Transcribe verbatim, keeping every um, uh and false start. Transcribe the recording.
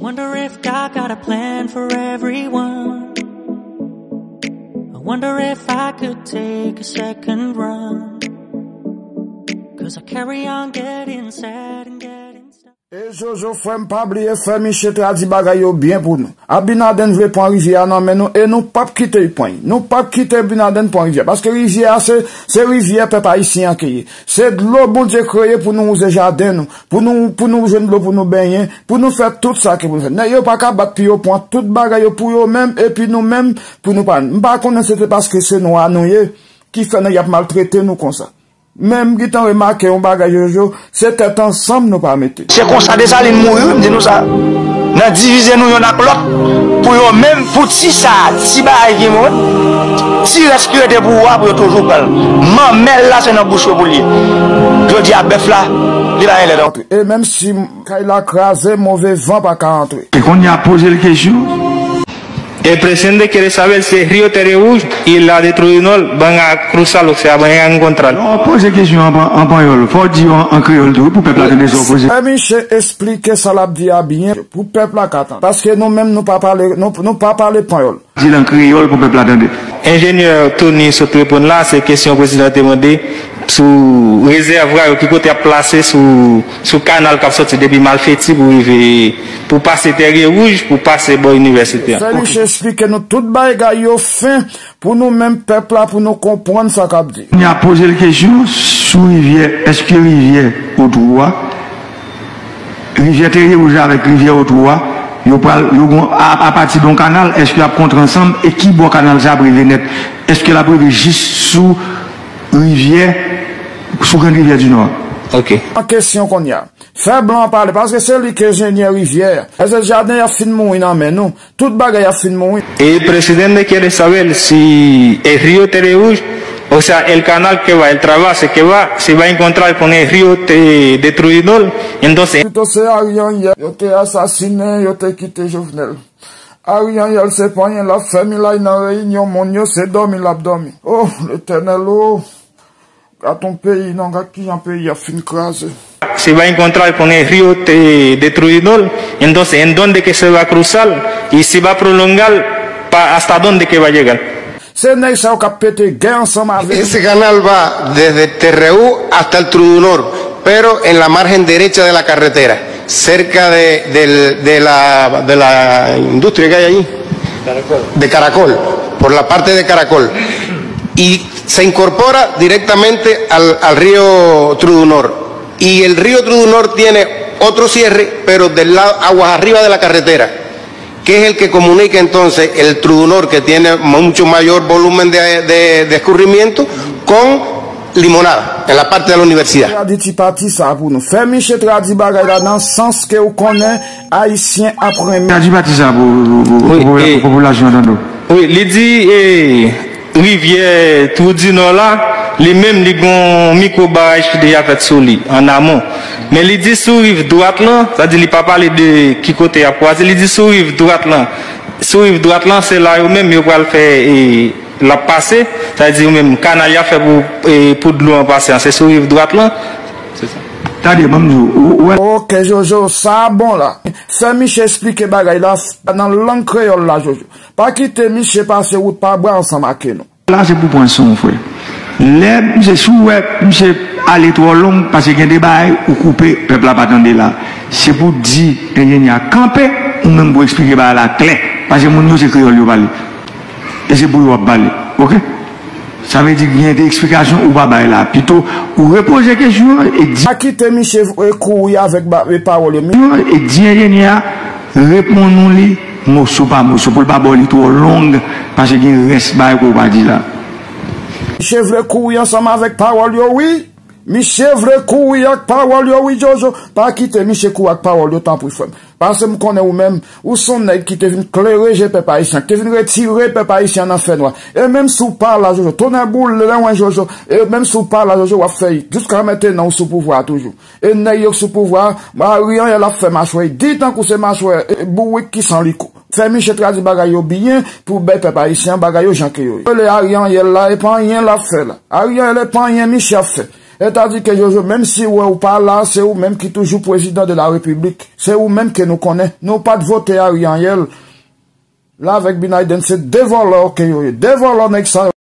Wonder if God got a plan for everyone. I wonder if I could take a second run. Cause I carry on getting sad and getting stuck. E Jojo, frè m, pa bliye fè Miche tradi bagay yo byen pou nou. Abinaden vle pran rivyè a nan men nou e nou p ap kite l pran l. Nou p ap kite Abinaden pran rivyè a, paske rivyè a se, se rivyè pèp ayisyen an ke ye. Se dlo Bondye kreye pou nou wouze jaden nou, pou nou, pou nou jwenn dlo pou nou benyen, pou nou fè tout sa ke pou nou fè. Nèg yo pa ka bat pou yo pran tout bagay yo pou yo menm, epi nou menm, pou nou pa. M pa konnen se te paske se nwa nou ye, ki fè nèg y ap maltrete nou konsa. Men m gentan remake yon bagay, Jojo, se tèt ansanm nou pa mete. Se konsa Desalin mouri, wi, m di nou sa. Nan divize nou yonn ak lòt, pou yo menm, pou ti sa, ti bagay ki mouri, ti rès ki rete pou wa, pou yo toujou pran l. Manmèl la, se nan bouch yo pou l ye. Jodi a, bèf la, li pa gen lè antre. E menm si kay la kraze, move van pa ka antre. E kounye a poze l kesyon. El presidente quiere saber si el río Terrewuy y la de Trujinol van a cruzar, o sea, van a encontrar. Non, poze kesyon an, an panyòl. Fò w di yo an, an kreyòl tou, wi, pou pèp la tande sa w poze. Fè Miche esplike sa l ap di a byen, pou pèp la ka tande. Paske nou menm, nou pa pale, nou, nou pa pale panyòl. Di l an kreyòl pou pèp la tande. Enjenyè Tony sot reponn la, se kesyon prezidan te mande sou rezèvwa yo, ki kote y ap plase sou, sou kanal k ap soti depi Malfeti pou rive, pou pase Tèrye Wouj, pou pase bò inivèsite a. Fè Miche esplike nou tout bagay yo fen pou nou menm pèp la, pou nou konprann sa k ap di. N a poze l kesyon sou rivyè, èske rivyè Otwou a, rivyè Tèrye Wouj la avèk rivyè Otwou a, yo pral, yo gon, a, apati de yon kanal, èske y ap kontre ansanm, e ki bò kanal sa ap rive nèt? Èske l ap rive jis sou rivyè, sou Grann Rivyè di Nò a? Ok. An kesyon kounye a. Fè blan an pale, paske se li ki enjenyè rivyè a. Èske jaden y ap fin mouri nan men nou? Tout bagay ap fin mouri. El presidente quiere saber si el río Terrewuy, o sea, el canal que va, el trasvase que va, si va a encontrar con el río de, de Trujinol, entonces. Pito se Ariel yo te asasinen, yo te kite Jovenel. Ariel se panyen l ap fè milay nan reyinyon moun yo, se dòmi l ap dòmi. Oh, Letènèl, oh. Gad yon peyi, non, gad kijan peyi a fin kraze. Se va encontrar con el río de, de Trujinol, entonces, ¿en dónde que se va a cruzar? Y si va a prolongar, pa, ¿hasta dónde que va a llegar? Se nèg sa yo k ap pete gè ansanm avè nou. Ese canal va desde Terreú hasta el Trujinol, pero en la margen derecha de la carretera, cerca de, del, de la, de la industria que hay allí, de Caracol, por la parte de Caracol. Y se incorpora directamente al, al río Trujinol. Y el río Trujinol tiene otro cierre, pero del lado aguas arriba de la carretera, que es el que comunica entonces el Trujinol, que tiene mucho mayor volumen de, de, de escurrimiento, con Limonada, en la parte de la universidad. Tradi ti pati sa pou nou. Fè Miche tradi bagay la nan sans ke ou konnen Ayisyen ap renmen. Tradi pati sa pou, pou, pou, pou popilasyon an tande w. Wi, li di, eh, rivyè Twou di Nò la, li menm, li gon mikwo baraj ki deja fèt sou li, an amon. Men li di sou riv dwat lan, sa di li pa pale de ki kote y ap kwaze, li di sou riv dwat lan. Sou riv dwat lan, se la yo menm yo pral fè, eh, l ap pase, sa di yo menm kanal y ap fè pou, eh, pou dlo an pase an, se sou riv dwat lan. Se sa. Tande, ban m di w, ou, ou wè. Ok, Jojo, sa bon la. Fè Miche esplike bagay la nan lang kreyòl la, Jojo. Pa kite Miche pase wout pa bra ansanm ak nou. La, se pou pran san w, frè. Lè, misye, si w wè, misye ale twò long, paske gen de bagay ou koupe, pèp la pa tande la. Se pou di enjenyè a kanpe, ou menm pou eksplike bagay la klè. Paske moun yo, se kreyòl yo pale. E se pou yo w ap pale. Ok? Sa vle di gen de eksplikasyon ou pa bay la. Pito, ou repoze kesyon an e di. Pa kite misye, eh, kouri avèk ba-, eh, pawòl yo. E di enjenyè a, reponn ou li moso pa moso, pou l pa ba w li twò long, paske gen rès bagay ke w pa di la. Misye vle kouri ansanm avèk pawòl yo, wi. Misye vle kouri ak pawòl yo, wi, Jojo. Pa kite misye kouri ak pawòl yo, tanpri, frè m. Paske m konnen ou menm, ou se yon nèg ki te vin klere je pèp ayisyen, ki te vin retire pèp ayisyen nan fènwa. E menm si w pa la, Jojo, tonnè boule lwen, Jojo, e menm si w pa la, Jojo, w ap fè jiska mentenan ou sou pouvwa a toujou. E nèg yo k sou pouvwa a, Ariel ap fè machwè di tankou se machwè, e, bourik ki san liko. Fè Miche tradi bagay yo byen pou bay pèp ayisyen an bagay yo jan ke yo ye. Rele Ariel la, e pa anyen l ap fè la. Ariel, e pa anyen Miche ap fè. Etadi ke Jojo, menm si wè ou pa la, se ou menm ki toujou prezidan de la repiblik. Se ou menm ke nou konnen. Nou pa t vote Ariel. La avèk Biden, se de vòlò ke yo ye. De vòlò nèg sa yo.